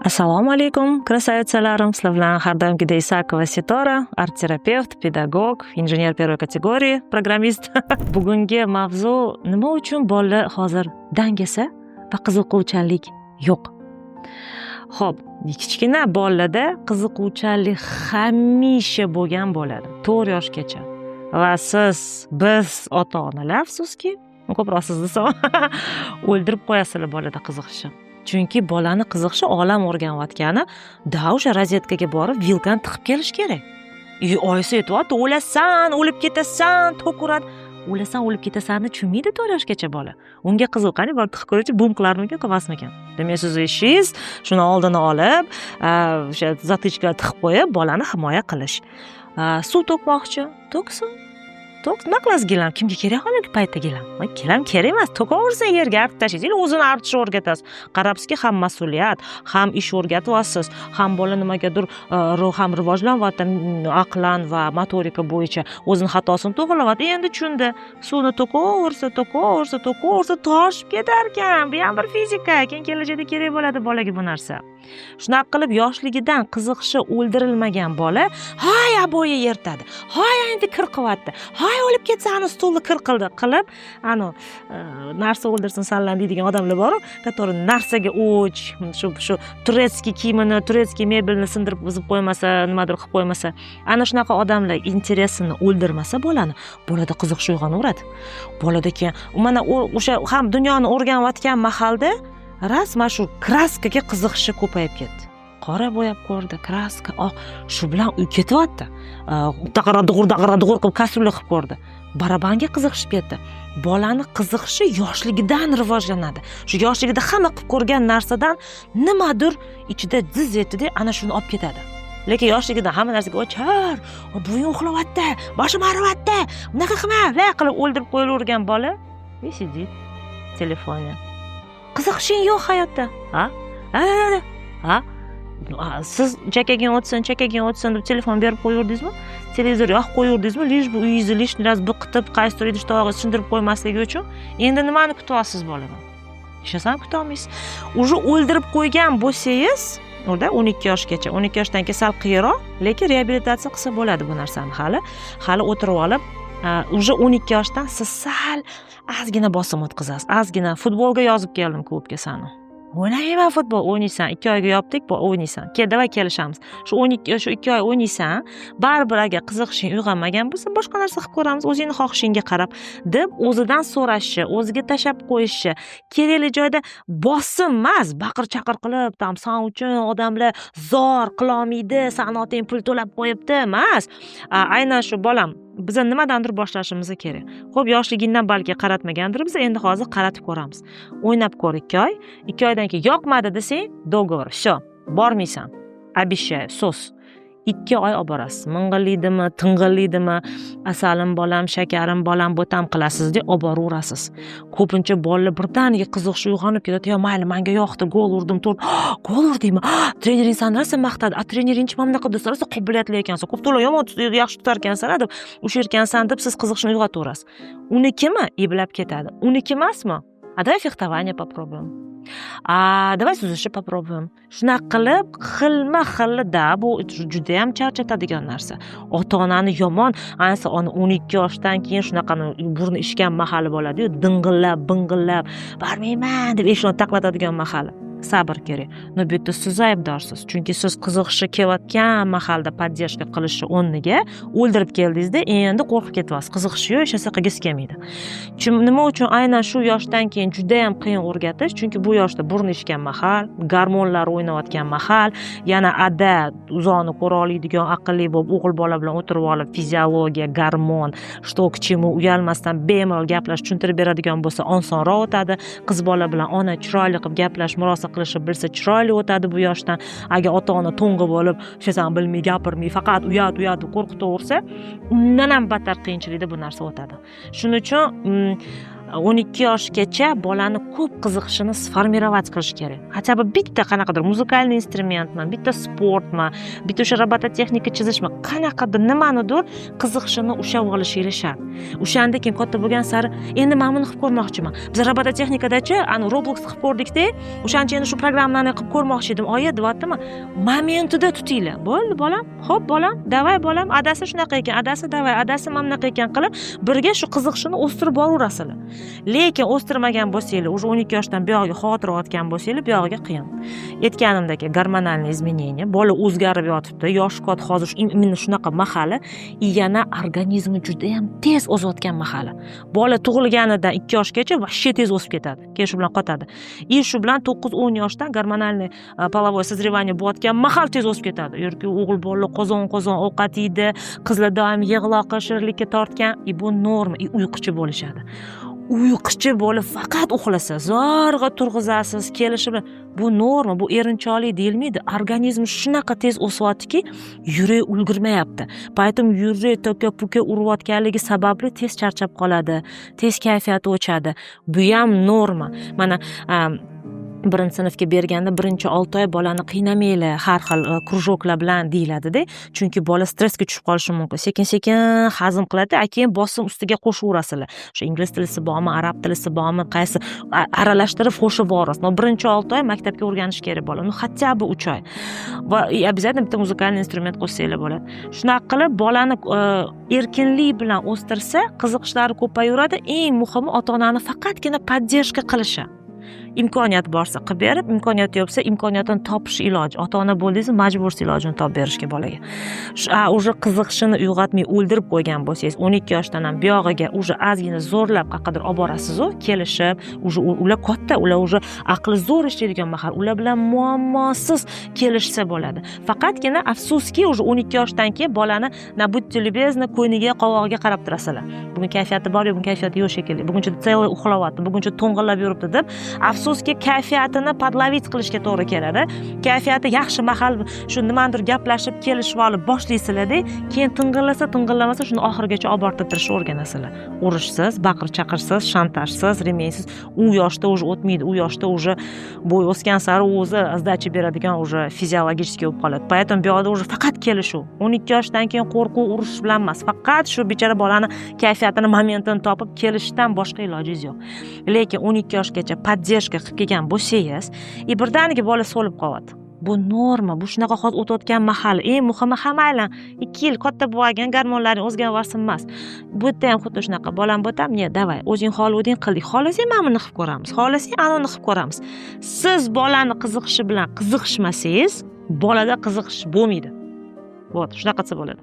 Assalomu alaykum, красавица larim. Sizlar bilan har doimgidek Isakova Sitora, art-terapevt, pedagog, инженер первой категории, программист. Bugungi mavzu: nima uchun bolalar hozir dangasa va qiziquvchanlik yo'q? Xo'p, kichkina bolalarda qiziquvchanlik hamisha bo'lgan bo'ladi, 4 yoshgacha. Va siz, biz, ota-onalar, afsuski, ko'proq siz desam, o'ldirib qo'yasizlar bolada qiziqishni. Chunki bolani qiziqishi olam o'rganayotgani da o'sha rozetkaga borib vilkani tiqib kelish kerak. И oyisi aytyapti: "O'lasan, o'lib ketasan, tok uradi." O'lasan, o'lib ketasanni tushunmaydi 4 yoshgacha bola. Unga qiziq, qani borib tiqib ko'raychi, bum qilarmikan, qilmasmikan. Demak, sizni ishingiz shuni oldini olib, o'sha затычка tiqib qo'yib, bolani himoya qilish. Suv to'kmoqchi, to'ksin. To'k, nima qilasiz gilam? Kimga kerak hozirgi paytda gilam? Gilam kerak emas, to'kaversin, yerga artib tashlaysiz, o'zini artishni o'rgatasiz. Qarabsizki, ham mas'uliyat, ham ish o'rgatyapsiz, ham bola nimagadir ham rivojlanyapti aqlan va motorika bo'yicha, o'zini xatosini to'g'rilayapti. Endi tushundi. Suvni to'kaversa, to'kaversa, to'kaversa toshib ketarkan. Bu ham bir fizika. Keyin kelajakda kerak bo'ladi bolaga bu narsa. Shunaqa qilib yoshligidan qiziqishi o'ldirilmagan bola hay обои yirtadi, hay endi kir qilyapti, hay o'lib ketsa ani stulni kir qildi qilib, ani narsa o'ldirsin sanlan deydigan odamlar boru, который narsaga o'ch, shu турецкий kiyimini, турецкий mebelni sindirib buzib qo'ymasa, nimadir qilib qo'ymasa, ana shunaqa odamlar интерес ini o'ldirmasa bolani, bolada qiziqish uyg'onaveradi. Bolada keyin mana o'sha ham dunyoni o'rganayotgan mahalda ras mana shu краска ga qiziqishi ko'payib ketdi. Qora bo'yab ko'rdi, краска, oq, shu bilan uy ketyapti. Dag'ira dug'ur, dag'ira dug'ur qilib кастрюля qilib ko'rdi. Barabanga qiziqishib ketdi. Bolani qiziqishi yoshligidan rivojlanadi. Shu yoshligida hamma qilib ko'rgan narsadan nimadir ichida ziz etdida, ana shuni olib ketadi. Lekin yoshligidan hamma narsaga o'chir, buving uxlayapti, boshim og'riyapti, bunaqa qilma va qilib o'ldirib qo'yilavergan bola и сидит в телефоне. Qiziqishing yo'q hayotda, ha ha ha, siz chakaging o'tsin, chakaging o'tsin deb telefon berib qo'yaverdingizmi, televizor yoqib qo'yaverdingizmi, лишь бы uyingizni лишний раз biqitib, qaysidir idish tovog'i sindirib qo'ymasligi uchun. Endi nimani kutyapsiz boladan? Hech narsani kutolmaysiz. Уже o'ldirib qo'ygan bo'lsangiz unda 12 yoshgacha, 12 yoshdan keyin sal qiyinroq, lekin reabilitatsiya qilsa bo'ladi bu narsani. Hali o'tirib olib, уже 12 yoshdan siz sal ozgina bosim o'tkazasiz, ozgina. Futbolga yozib keldim klubga sani. O'ynamayman futbol. O'ynaysan, 2 oyga yopdik, o'ynaysan, kel, давай kelishamiz. Shu 12, shu 2 oy o'ynaysan, baribir agar qiziqishing uyg'onmagan bo'lsa, boshqa narsa qilib ko'ramiz, o'zingni xohishingga qarab, deb o'zidan so'rashi, o'ziga tashlab qo'yishi kerakli joyda. Bosim emas, baqir chaqir qilib, там san uchun odamlar zor qilolmaydi, sani otang pul to'lab qo'yibdi emas. Aynan shu bolam, biza nimadandir boshlashimiz kerak. Ho'p, yoshligingdan balki qaratmagandir, biz endi hozir qaratib ko'ramiz. O'ynab ko'r 2 oy, 2 oydan keyin yoqmadi desang, договор, все, bormaysan, обещаю, so'z. 2 oy olib borasiz, ming'illiydimi, ting'illiydimi, asalim bolam, shakarim bolam, bo'tam qilasizda, olib boraverasiz. Ko'pincha bolalar birdaniga qiziqishi uyg'onib ketadi: "Yo, mayli, manga yoqdi, gol urdim, to'rt gol urdingmi? Trenering sani rosa maqtadi, a treneringchi mana bunaqa desa, rosa qobiliyatli ekansan, ko'p to'la yomon yaxshi tutar ekansan, deb ushlar ekansan", deb siz qiziqishini uyg'otaverasiz. Unikimi, eplab ketadi, uniki emasmi, а давай фехтование попробуем, а давай suzishni попробуем. Shunaqa qilib xilma xilda. Bu judayam charchatadigan narsa ota onani yomon, ayniqsa ona 12 yoshdan keyin shunaqa burni ishgan mahali bo'ladiyu, ding'illab bing'illab bormayman deb eshikni taqlatadigan mahali. Sabr kerak. Но bu yerda siz aybdorsiz, chunki siz qiziqishi kelayotgan mahalda поддержка qilishni o'rniga o'ldirib keldingizda, endi qo'rqib ketyapsiz, qiziqishi yo'q, hech narsa qilgisi kelmaydi. Nima uchun aynan shu yoshdan keyin judayam qiyin o'rgatish? Chunki bu yoshda burni ishgan mahal, gormonlar o'ynayotgan mahal, yana ada uzoqni ko'ra oladigan aqlli bo'lib, o'g'il bola bilan o'tirib olib, fiziologiya, gormon, что к чему, uyalmasdan bemalol gaplashib tushuntirib beradigan bo'lsa, osonroq o'tadi. Qiz bola bilan ona chiroyli qilib gaplashib, murosa qilishni bilsa, chiroyli o'tadi bu yoshdan. Agar ota ona to'ng'i bo'lib, hech narsani bilmay, gapirmay, faqat uyat, uyat deb qo'rqitaversa, undan ham battar qiyinchilikda bu narsa o'tadi. Shuning uchun 12 yoshgacha bolani ko'p qiziqishini сформировать qilish kerak. Хотя бы bitta qanaqadir музыкальный instrumentmi, bitta sportmi, bitta o'sha robototexnika chizishmi, qanaqadir nimanidir qiziqishini ushlab olishingiz shart. O'shanda keyin katta bo'lgan sari endi mana buni qilib ko'rmoqchiman. Biz robototexnikadachi, ani Roblox qilib ko'rdikda, o'shancha endi shu programmani qilib ko'rmoqchi edim, oyi, deyaptimi? Momentida tutinglar. Bo'ldi, bolam, xo'p, bolam, давай, bolam, adasi shunaqa ekan, adasi, давай, adasi mana bunaqa ekan qilib, birga shu qiziqishini o'stirib boraverasizlar. Lekin o'stirmagan bo'lsanglar, уже 12 yoshdan buyog'iga xavotir olayotgan bo'lsanglar, buyog'iga qiyin. Aytganimdek, гормональный изменение, bola o'zgarib yotibdi, yoshi katta, hozir именно shunaqa mahali, и yana organizmi juda ham tez o'sayotgan mahali. Bola tug'ilganidan 2 yoshgacha вообще tez o'sib ketadi, keyin shu bilan qotadi. И shu bilan 9-10 yoshdan гормональный половое созревание bo'layotgan mahal tez o'sib ketadi. Yoki o'g'il bolalar qozon qozon ovqat yeydi, qizlar doim yig'loqqa, shirinlikka tortgan, и bu norma, и uyquchi bo'lishadi. Uyquchi bo'lib faqat uxlasa, zo'rg'a turg'izasiz, kelishi bilan bu norma, bu erinchoqlik deyilmaydi. Organizm shunaqa tez o'syaptiki, yurak ulgurmayapti. Поэтому yurak toka puka urayotganligi sababli tez charchab qoladi, tez kayfiyati o'chadi. Bu ham norma. Mana birinchi sinfga berganda birinchi 6 oy bolani qiynamanglar har xil кружок lar bilan deyiladida, chunki bola stressga tushib qolishi mumkin. Sekin sekin hazm qiladi, a keyin bosim ustiga qo'shaverasizlar. O'sha ingliz tilisi bormi, arab tilisi bormi, qaysi aralashtirib qo'shib yuborasiz. Но birinchi 6 oy maktabga o'rganish kerak bola, ну, хотя бы 3 oy. Va и обязательно bitta музыкальный instrument qo'shsanglar bo'ladi. Shunaqa qilib bolani erkinlik bilan o'stirsa, qiziqishlari ko'payaveradi. Eng muhimi, ota onani faqatgina поддержка qilishi. Imkoniyat borsa qilib berib, imkoniyati yo'qsa, imkoniyatini topish iloji. Ota ona bo'ldingizmi, majbursiz ilojini topib berishga bolaga. Уже qiziqishini uyg'otmay o'ldirib qo'ygan bo'lsangiz, 12 yoshdan ham buyog'iga уже ozgina zo'rlab qayerqadir olib borasizu, kelishib, уже ular katta, ular уже aqli zo'r ishlaydigan mahal, ular bilan muammosiz kelishsa bo'ladi. Faqatgina, afsuski, уже 12 yoshdan keyin bolani на будьте любезны ko'yniga, qovog'iga qarab turasizlar. Bugun kayfiyati bor, bugun kayfiyati yo'q shekilli, buguncha целый uxlayapti, buguncha to'ng'illab yuribdi deb, afsuski, kayfiyatini подловить qilishga to'g'ri keladi. Kayfiyati yaxshi mahal shu nimanidir gaplashib, kelishib olib boshlaysizlarda, keyin ting'illasa, ting'illamasa, shuni oxirigacha olib borib turishni o'rganasizlar. Urushsiz, baqir chaqirsiz, shantajsiz, ремень siz u yoshda уже o'tmaydi. U yoshda уже bo'y o'sgan sari u o'zi сдача beradigan уже физиологический bo'lib qoladi. Поэтому bu yoqda уже faqat kelishuv. 12 yoshdan keyin qo'rquv, urush bilan emas, faqat shu bechora bolani kayfiyatini, momentini topib kelishdan boshqa ilojingiz yo'q. Lekin 12 yoshgacha поддержка qilib kelgan bo'lsangiz, и birdaniga bola so'lib qolyapti, bu norma, bu shunaqa hozir o'tayotgan mahal. Eng muhimi, ha, mayli, 2 yil katta bo'lgan, gormonlaring o'zgarib emas. Bu yerda ham xuddi shunaqa, bolam, bu yerda не, давай, o'zing xohlading, qildik, xohlasang, mana buni qilib ko'ramiz, xohlasang, anavini qilib ko'ramiz. Siz bolani qiziqishi bilan qiziqishmasangiz, bolada qiziqish bo'lmaydi. Вот shunaqa qilsa bo'ladi.